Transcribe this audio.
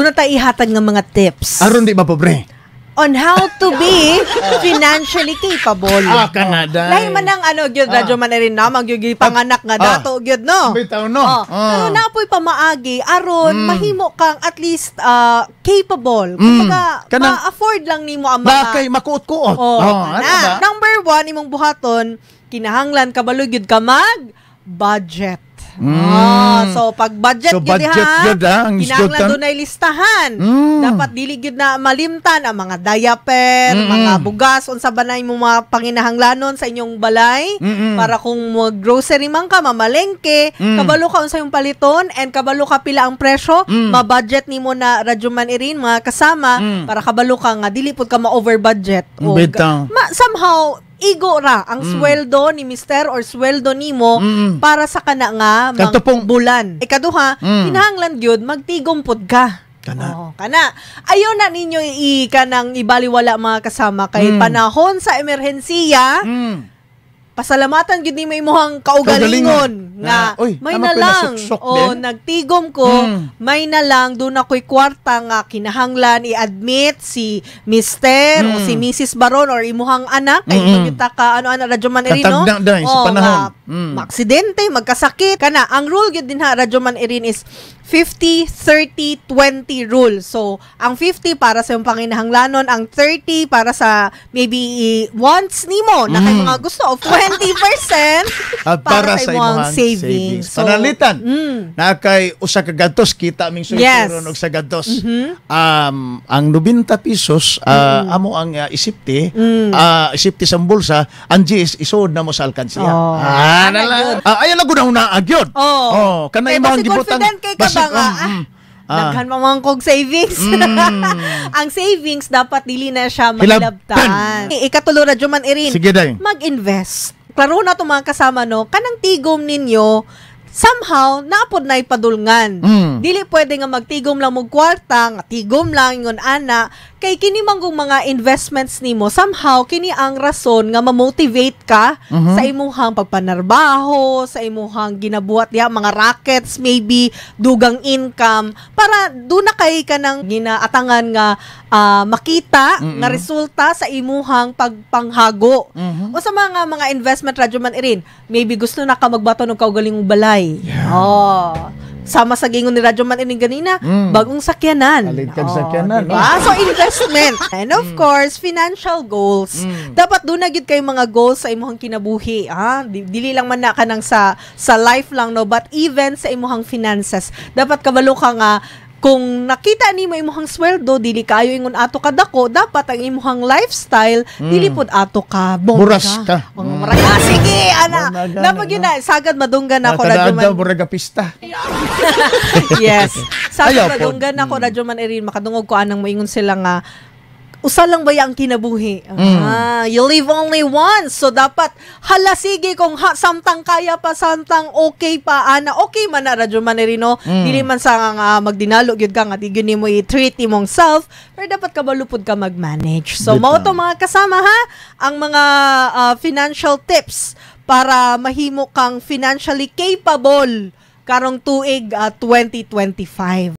Doon na tayo ihatag ng mga tips Aron di ba pobre? On how to be financially capable. Ah, kana, day. Lahi man ang ano gyud, Radyo Man Irene, na magyud panganak nga dato gyud, no. Bitaw, no? Oh, pero napoy pamaagi aron mahimo kang at least capable. Kumbaga, ma-afford lang nimo ang mga Na kay makuot-kuot. Oh, Oh, ano na. ba? Number one, imong buhaton, kinahanglan kabalo gyud ka mag budget. Ah, so pag budget So, gyud budget ha, gyud, ah, ang kinahanglan isgutan. dunay listahan. Dapat dili gyud na malimtan ang mga diaper, mga bugas, unsa ba na imong mga panginahanglanon sa inyong balay para kung mag-grocery man ka, mamalengke, kabalo ka unsa yung paliton and kabalo ka pila ang presyo, ma-budget nimo na, Radyo Man Irene, mga kasama, para kabalo ka nga dili pud ka ma-over budget. O Bitaw. Somehow igo ra ang sweldo ni mister or sweldo nimo para sa kana nga Kadto pong- bulan. Ikaduha, kinahanglan gyud magtigom pud ka. Kana. Oo, kana. Ayaw na ninyo i kanang ibaliwala, mga kasama, kay panahon sa emerhensiya, pasalamatan gyud nimo imong kaugalingon Kaugalingon. nga Na, uy, may tama na ko lang nasuksok o din. nagtigom ko, may na lang doon ako'y kwarta nga kinahanglan i-admit si Mr. o si Mrs. Baron or imuhang anak kay mm ka ano ano, Radyo Man Irene, no? Katagna day sa Oo, panahon. nga, maaksidente, magkasakit kana. Ang rule gyud din ha, Radyo Man Irene, is 50 30 20 rule. So ang 50 para sa iyong panginahanglanon, ang 30 para sa maybe wants nimo na kay mga gusto, o 20% At para sa imong savings. savings. So, Pananglitan, na kay usa ka gatos kita ming Yes. sultiron og sa gatos. Ang 90 pesos amo ang isipti, isipti sa bulsa, ang 10 isuod na mo sa alkansiya. Oh. Ah, Ana na lang. gyud. Ah, ayaw lang gud na agyod. Oh. Oh, kana Kay imong basi gibutang. confident kay ka ba nga, daghan pa man kog savings. Ang savings dapat dili na siya Hilabtan. mahilabtan. Ikatulo, Radyo Man Irene, Sige day. mag-invest. Klaro na to, mga kasama, no, kanang tigom ninyo somehow naapod na ipadulngan. Dili pwede nga magtigom lang mo kwarta, nga tigom lang ingon ana, kay kini manggong mga investments nimo somehow kini ang rason nga ma-motivate ka sa imuhang pagpanarbaho, sa imuhang ginabuhat diha, mga rackets, maybe dugang income para do na kay ka ng ginaatangan nga makita nga resulta sa imuhang pagpanghago. O sa mga investment, Radyo Man Irene, maybe gusto na ka magbato ng kaugalingong balay. Oh. Sama sa gingon ni Radyo Man Irene ganina, bagong sakyanan. Palit kag sakyanan, Diba? So investment. And of course, financial goals. Dapat doon na gyud kay mga goals sa imuhang kinabuhi, ah. Dili lang man na kanang sa life lang, no, but even sa imuhang finances. Dapat kabalo ka nga kung nakita nimo imuhang sweldo dili kayo ingon ato kadako, dapat ang imuhang lifestyle dili pud ato ka bongga. Buras ka. Oh, murag, ah, sige ana. Mao na gani, Dapat yun no? na sagad madunggan ako, Radyo Kada Man. murag pista. Yes. Sagad Ayaw po. madunggan ako, Radyo Man Irene, makadungog ko anang moingon sila nga usa lang ba ang kinabuhi? Ah, you live only once. So dapat hala sige kung ha, samtang kaya pa, samtang okay pa ana, okay man na, Radyo Man Irene, no? Dili man sa nga magdinalo gyud ka nga di gyud nimo i-treat imong self, pero dapat kabalo pud ka mag-manage. So mao to, mga kasama ha, ang mga financial tips para mahimo kang financially capable karong tuig 2025.